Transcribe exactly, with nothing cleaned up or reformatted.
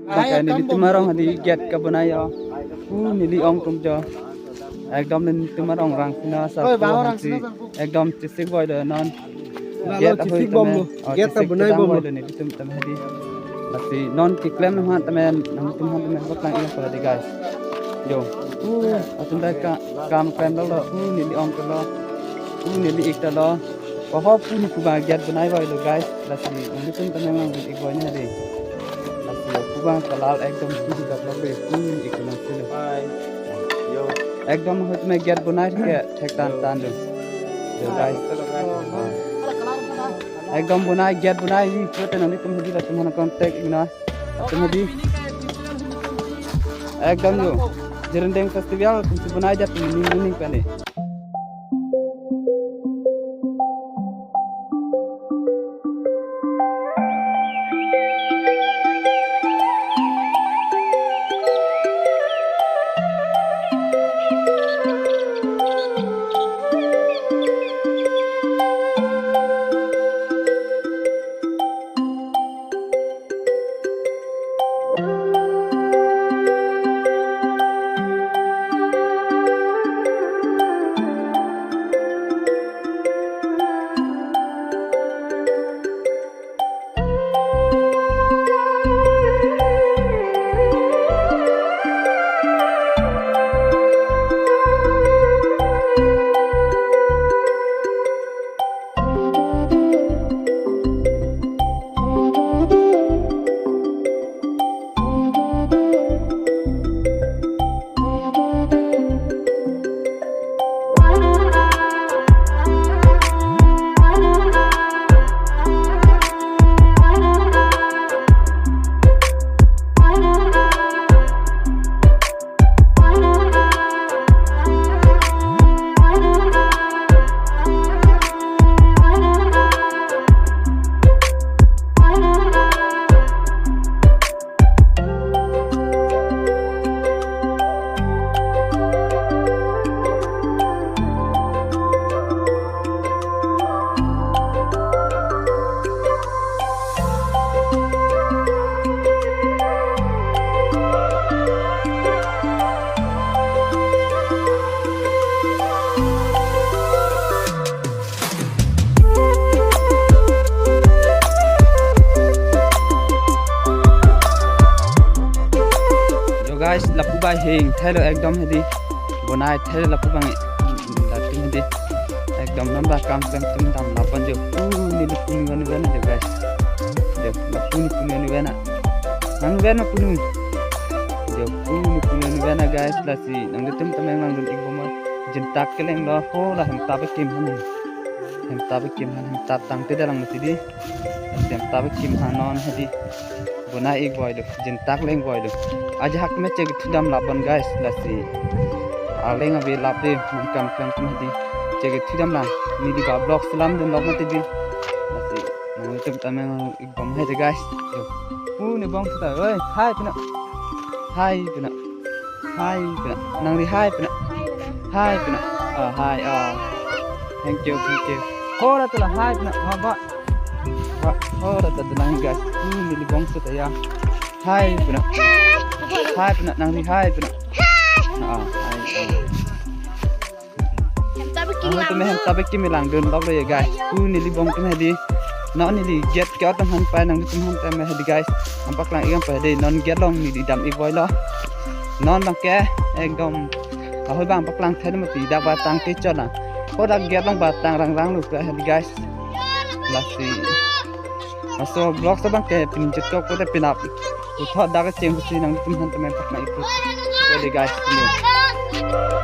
Bangke nelitum arong hadi gate kebonai jo. Pu neli ong atum jo. Ekdom nelitum arong Rangsina sar Oi, pu bang, hangsi Rangsina sar pu. Ekdom chesik boi do non. Lalo gate ahoi chesik bom tame, lo. Oh, gate chesik bonai kedam bom boi lo. Do nelitum tame hadi. Lasi non keklem nang han tame, nangtum han tame, bak lang ilang pala di guys. Jo. Pu atum dak ka-, kam klem lo lo. Pu neli ong ke lo. Pu neli ik ta lo. Oho pu ni pu bang gate bonai boi lo guys. Lasi nangtum tame mang bin ik boi ni hadi. Lasi pu bang kalal ekdom pu di dak lo be pu ni ik nang silo. Hi. Yo. Ekdom ahoi tame gate bonai ke thek tan tan do. Yo guys. Ekdom bonai gate bonai hi pu te nangtum hadi latum han contact ina. Latum hadi. Ekdom jo. Jirendeng Festival tum si bonai jat tum ning ning pen ni. Yo guys, lapu bai hing thailo ekdom hedi. Bonai thailo lapu bang, latum hedi. Ekdom non ba kam klem tum dam lapan jo. Pu neli pu ni wan wan jo guys. Jo, lapu ni pu ni wan wan. Nang wan ma pu ni. Jo, pu ni pu ni wan wan guys, lasi nangtum tame nang dun ik bom. Jintak keleng lo ho la hem ta ba kim han. Hem ta ba kim han, hem ta tangte dalang mati di. Hem ta ba kim han non hedi. Bonai ik boi do, jintak leng boi do. Ajahak me chek thu dam laban guys, lasi. Aleng abi lap de, mungkam kam kam hedi. Chek thu dam lang, neli ba vlog selam dun lok mati di. Lasi, nangtum tame nang ik bom hedi guys. Yo. Pu ni bong ta, oi, hi pina. Hi pina. Hi pina. Nangli hi pina. Hi pina. Ah, hi, ah. Thank you, thank you. Ho ra tula hi pina. Ha ba. Ba, ho ra tula nang guys. Hmm, neli bong ta ya. Hi pina. Hi pina. Nangli hi pina. Ah, hi, ah. Hem ta ba kim lang. Nangtum hem ta ba kim lang dun lok lo ya guys. Pu neli bong tum hedi. Non neli gate ke otong han pai nangtum han tame hedi guys. Nampak lang ikam pai hedi. Non gate along neli dam ik boi lo. Non bangke ekdom ahoi bang paklang thai mati dak ba tangte chot lang. Ko dak gate along ba tang rang rang lo pu hedi guys. Lasi. Laso vlog so bangke pini chot ko ko te pinap. Puthot dak cheng pusi nangtum han tame pak na ipu. Hedi guys. Ini.